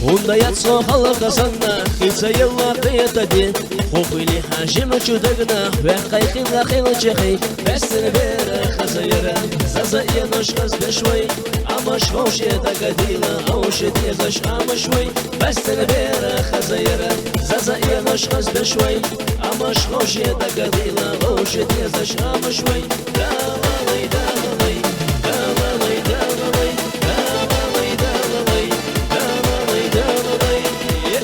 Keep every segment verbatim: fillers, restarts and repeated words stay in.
Унда яц хо халкъа санна, хица елла къиятади. Хохули хӀяжим чудагна, вехъай хила хила чехи. Бестер бера хаза яра, заза януш хаз бешвай. Амаш хоши дагадила, ауши дезаш амаш вай. Бестер бера хаза яра, заза януш хаз бешвай. Амаш хоши дагадила, ауши дезаш амаш вай. Давай, давай, давай, давай, давай, давай, давай, давай, давай. Е.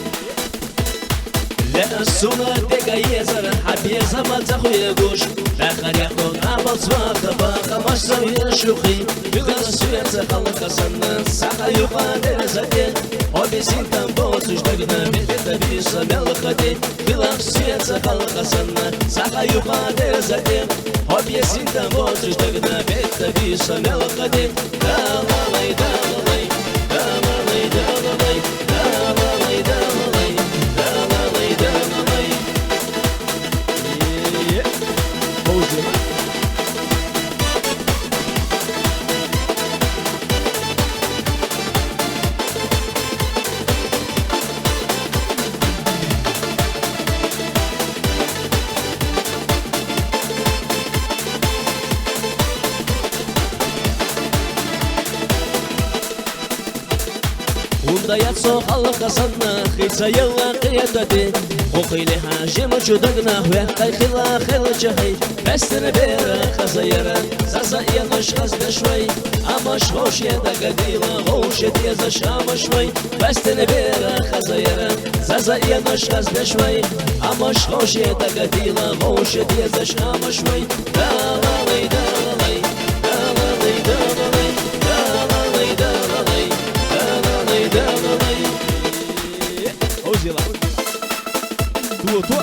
Ле суна дега езар, хабеза мацахуе гуш. Дахаря кон абал цваха баха машсар я шухи. Билас суеца халка санна, саха юха дерезате. Обесин там боцуш дагна, бетета биса мелкате. Билас суеца халка санна, саха юха дерезате. Обесин там боцуш дагна, бетета биса мелкате. Унда яц хо халкъа санна, хица елла къиятади. Хохули хӀяжим чудагна, вехъай хила хила чехи. Бестер бера хаза яра, заза януш хаз бешвай. Амаш хоши дагадила, гъоуши дезаш амаш вай. Бестер бера хаза яра, заза януш хаз бешвай. Амаш хоши дагадила, гъоуши дезаш амаш вай. Давай, давай, давай, давай, давай, давай, давай, давай, давай. Озила. Туо, туо.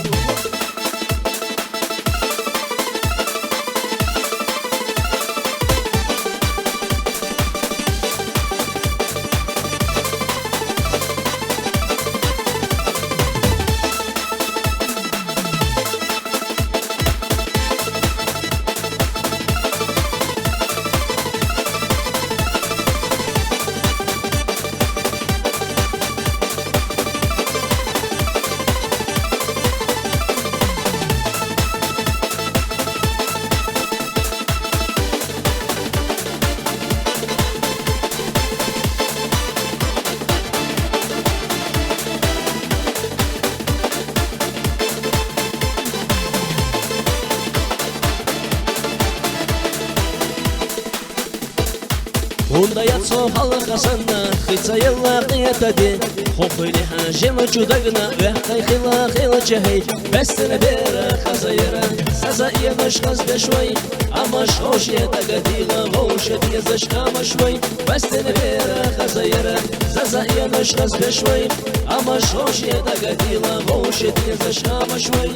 Унда яц хо халкъа санна, хица елла къиятади. Хохули хӀяжим чудагна, вехъай хила хила чехи. Бестер бера хаза яра, заза януш хаз бешвай. Амаш хоши дагадила, гъоуши дезаш амаш вай. Бестер бера хаза яра, заза януш хаз бешвай. Амаш хоши дагадила, гъоуши дезаш амаш вай.